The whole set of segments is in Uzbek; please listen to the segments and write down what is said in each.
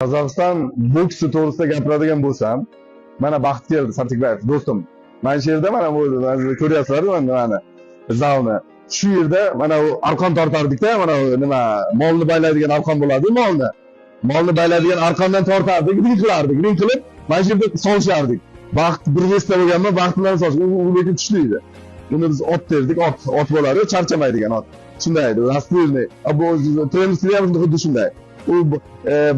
Qozog'iston boksi to'g'risida gapiradigan bo'lsam, mana Baxt keldi, Sartikbayev do'stim. Mana shu yerda, mana bu ko'ryapsizlar mana zalni. Shu yerda mana u arqon tortardikda, mana u nima, molni baylaydigan arqon bo'ladi, molni. Molni baylaydigan arqondan tortardik, ring qilardik. Ring qilib, mana shu yerda solishardik. Baxt bir вес da bo'lganman, Baxt bilan solish. U lekin kuchli edi. Uni biz ot derdik, ot, ot bo'ladi, charchamaydigan ot. Shunday edi, распыльный. Bu trener ham xuddi shunday. U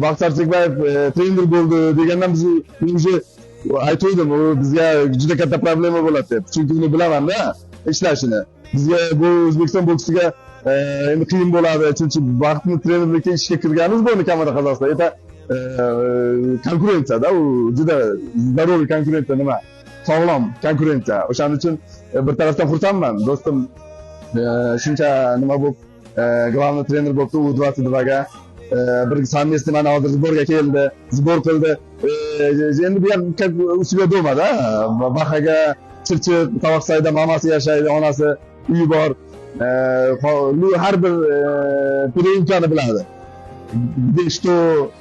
Baxt Sarsekbayev trener bo'ldi degandan biz уже aytuvdim, u bizga juda katta problema bo'ladi deb. Chunki uni bilamanda ishlashini. Bizga bu O'zbekiston boksiga endi qiyin bo'ladi, chunki Baxtni trenerlikka ishga kirganimiz bo'ldi kamida Qozog'istonda. Это konkurensiyada, u juda здоровый konkurensiya, nima? Sog'lom konkurensiya. O'shaning uchun bir tarafdan xursandman. Do'stim shuncha nima bo'lib, главный trener bo'libdi U22 ga. Bir совместный mana hozir сбор ga keldi, сбор qildi. Endi bu ham как у себя дома, да? Bahaga Chirchiq, Tovoqsayda mamasi yashaydi, onasi, uyi bor. Har bir приемка ni biladi. Где что,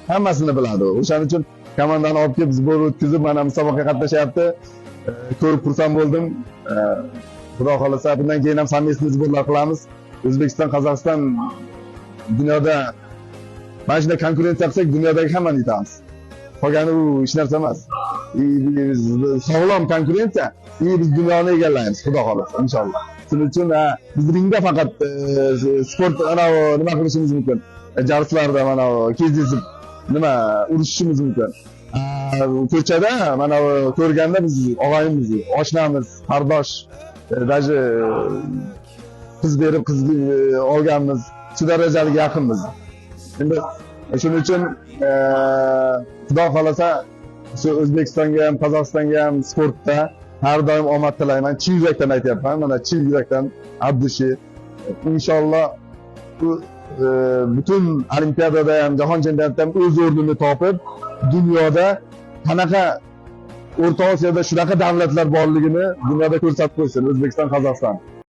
hammasini biladi. O'shaning uchun komandani olib kelib, сбор o'tkazib, mana musobaqaga qatnashyapti. Ko'rib xursand bo'ldim. Xudo xohlasa, bundan keyin ham совместный сбор lar qilamiz. O'zbekiston, Qozog'iston dunyoda mana shunday konkurensiya qilsak, dunyodagi hammani yutamiz. Qolgani u hech narsa emas. И biz sog'lom konkurensiya, и biz dunyoni egallaymiz, Xudo xohlasa, inshaalloh. Shuning uchun biz ringda faqat sport anavi nima qilishimiz mumkin. Jarıslarda mana kezdesib nima urushishimiz mumkin. Ko'chada mana bu ko'rganda biz og'ayimiz, oshnamiz, qardosh, даже qiz berib qiz olganmiz. Shu darajalik yaqinmiz. Endi shuning uchun Xudo xohlasa, shu O'zbekistonga ham, Qozog'istonga ham sportda har doim omad tilayman. Chin yurakdan aytyapman, mana chin yurakdan, от души. Inshaalloh bu butun olimpiadada ham, jahon chempionatida ham o'z o'rnini topib, dunyoda qanaqa O'rta Osiyoda shunaqa davlatlar borligini dunyoda ko'rsatib qo'ysin O'zbekiston, Qozog'iston.